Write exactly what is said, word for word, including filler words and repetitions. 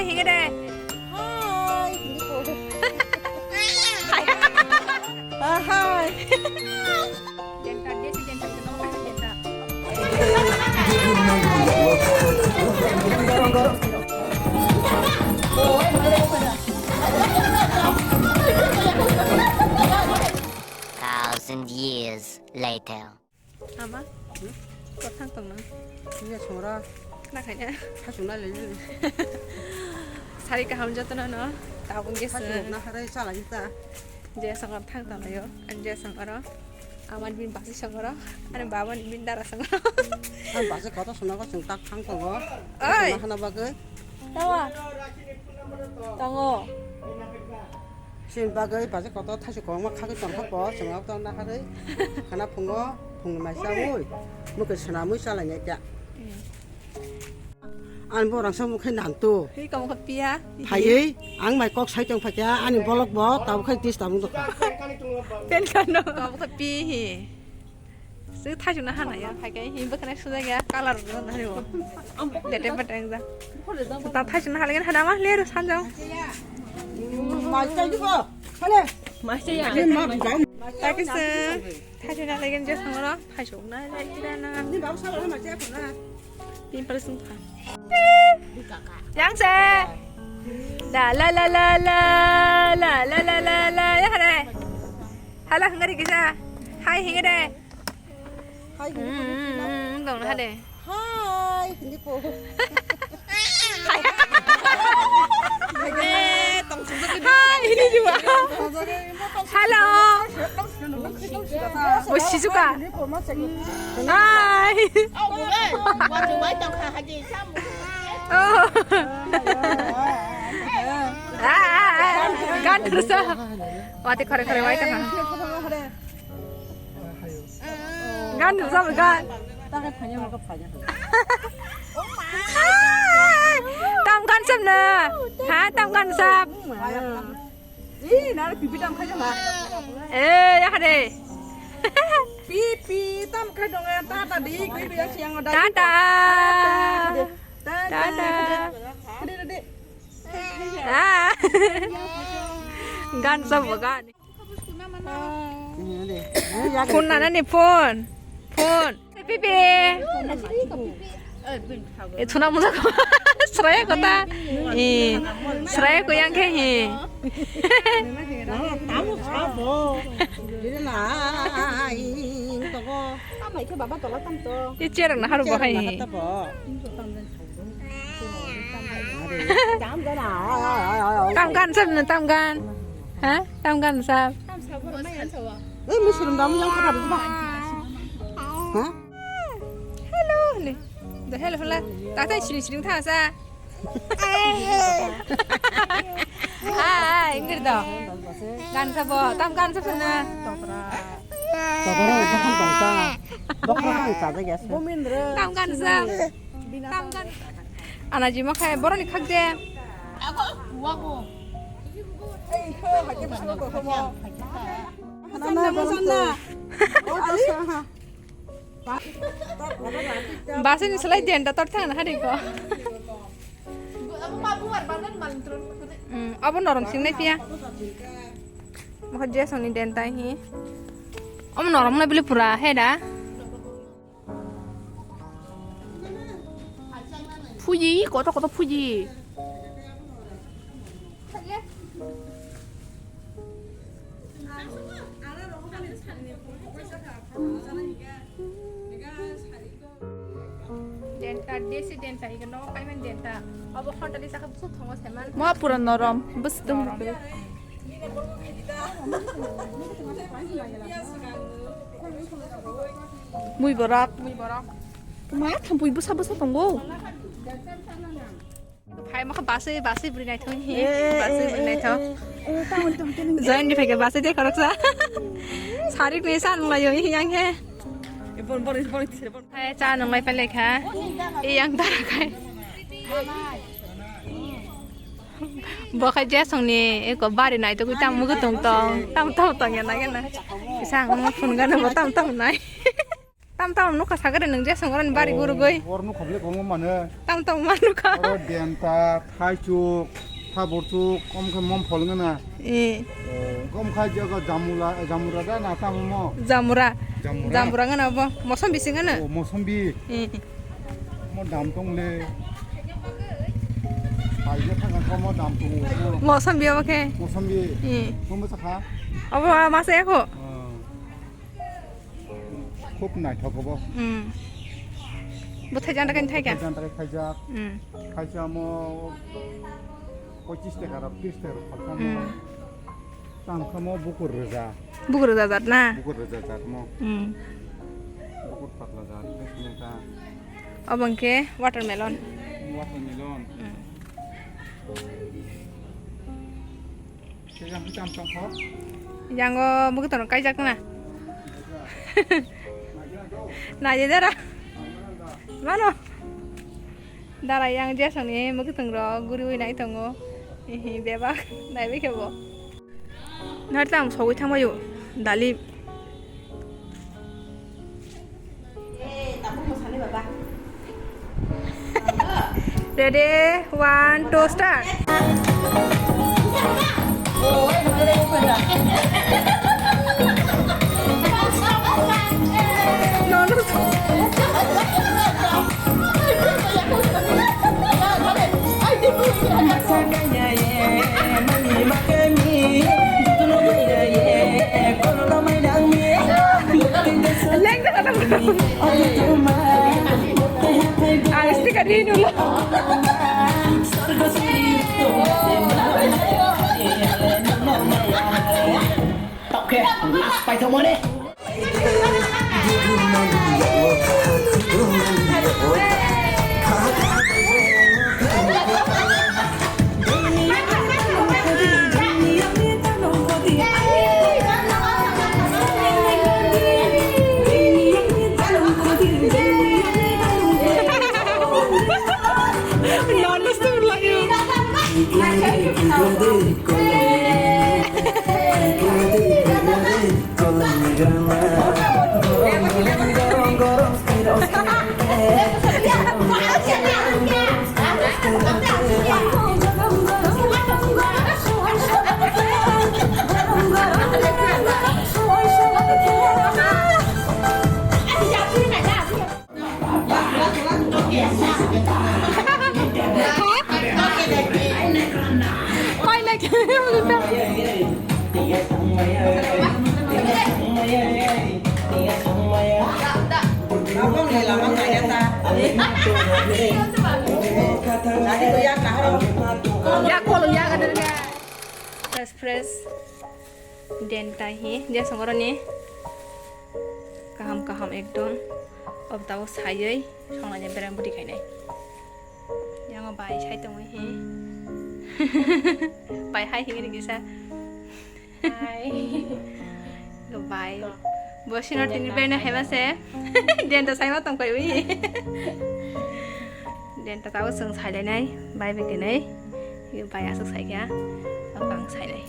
Hi. Hi. Hi. Hi. Denta, desi, denta, kita mau kasih denta. Thousand years later. Ama? Hmm? Kok thang tong nang? Iya, songra. Khna khaina? Khachuk nai lai nini. Sari kaham jotono no, tabuk ge khachuk song. Na harai chala hita. Je songra thang tong laio, ani je songra. Amani bini basi songra, ani baba ni bini dara songra. Ani basi kotor sona ko chwng tak thang tongo. Oi! Sona hana bagwi. Tawa. Tongo. Sini bagwi basi kotor thaisi kwbangma khagwi tongkha po, chwng abo tongna harwi khana phungo, phungni mai chaui, mukhe swnamwi chalainai ta. Hmm. Ani borok sa mukhe nangtu. Hi, kamu kha piya? Phaiwi, ang mai kok sai tong phaikha, ani bolok bo tabuk khai tis tabuk dokha. Pen kano? Kamu kha pi hi. Swi thaisukna hana ya, phaikhe hi bwkhwnai sujak ya, color rwna nani bo. Dete pateng ja. Ta thaisukna halai hana ma leru sanjang. Mai chai dibo. Hale. Mai chai ya. Ni ma bujang. Ta kisa thaisukna halai je sangro, thaisukna halai kira na. Ni babu salo ma chai khuna. Pimple sung kha. Yang se. La la la la la la la la la la ya hare. Hala hingari kisa. Hai hingare. Hai hingare. Hmm, dong hade. Hai hindi po. Hai. Eh, tong sung sung. Hai hindi juga. Hello. Bo Shizuka. Hi. Oh. Ah, ah, ah. Gan terus. Wati khore khore wai tong. Gan terus gan. Tam gan sab na. Ha, tam gan sab. Ih, nara pipi tam khai jala. Eh, ya hade. Pipi tam khai dong ya, tata di, kui kui yang siang ada. Tata. Tata. Tata. Tata. Hade, hade. Ah. Gan sab gan. Ini, ini. Ini ya, phone nana ni phone. Phone. Pipi. E, chuna musa ko. Sraya ko ta. E, sraya ko yang khe hi. Tamu sabo. Dile na, ing to ko. Amai khe baba tola tam to. E, cherang na haru bahai hi. Tam gan sab na tam gan. Ha? Tam gan sab. Tam sabo mai an sabo. Eh, mi sirum dam yang kata ba. Ha? Hello, ni. Da hello hola. Tata siring siring tha sa. Ah, ah, ingkir do. Gan sabo, tam gan sab na. Tokra, tokra, tokra, tokra, tokra, tokra, tokra, tokra. Tam gan sab. Tam gan. Ana jima khai boroni khak de. Ako, wago. Ei, ko, hake bsalo ko mo. Sanna, sanna. Basi ni selai denta tor thang na hari ko. Hmm, abo norom sing nai pia. Mokha Jason ni denta hi. Om norom na bili pura he da. Phuji, koto koto phuji. Denta, desi denta, iga no kaiman denta. Abo hotel isa ka busu thongo seman. Mo pura norom, bus dum. Norom. Mui borak. Mui borak. Ma thampui bwsa bwsa tongo. Phai mokha basui basui bwrwi naithok hi. Eh, basui eh, bwrwi eh, naithok. Eh, eh, tamo, tamo, tamo. Join ni phai khe basui de khoroksa. Sari ni san layo hi yang he. Eh, bon, bon, bon, bon. Hai cha nung lai pale kha. I yang dara khai. Bo khai Jason ni eko bari nai to tam mugu tong tong. Tam tam tong ya na ya na. Sang mo phun ga na bo tam tam nai. Tam tam nukha sagare nung je songorani bari gurugoi. Or nukha bile komo mane. Tam tam ma nukha. Oro denta, thaichuk, thaburchuk, om khe mom phol ngana. Eh. Om kha jaga jamula, jamura da na tamo mo. Jamura. Jamura. Jamura ngana bo. Mosom bisi ngana. Oh, mosom bi. Eh. Mo dam tong le. Paija thang kha mo dam tong. Mosom bi obo khe. Mosom bi. Eh. Mo mo sakha. Obo ma se ko. Ah. Khub naithok obo. Hmm. Bo thaijak da khaijak. Thaijak da khaijak. Hmm. Khaisa mo pochis taka rok, tris taka rok khalsa mo. Hmm. Tang kha mo bukur rwja. Bukur rwja jat na? Bukur rwja jat mo. Hmm. Bukur patla jat, tei sini ta. Obo hwnkhe watermelon. Watermelon. Hmm. Khe yang khe cham cham kho. Yango mukhe tono kaijak na. Naidi dara. Mano. Dara yang jesongni mukhe tongrok guriwi nai tongo. Hihi bebak naiwi khe bo. Narta ang sogwi thangbaio dali. Ready, one, two, start. No, no. Ang sticker rin ulo. Tokhe, last paithakmani. Fresh, fresh. Denta hi, je songoroni. Kaham, kaham ekdom. Ob tabuk saiwi, songlai bereng budi khainai. Yango bai sai tongwi hi. Bai hai hingri kisa. Hai. Go bai. Go. Bo sino tini bai na hema se. Denta sai ma tong kai wi. Denta tabuk song sai lai nai, bai bai khainai. Bai asuk sai kya. Abang sai lai.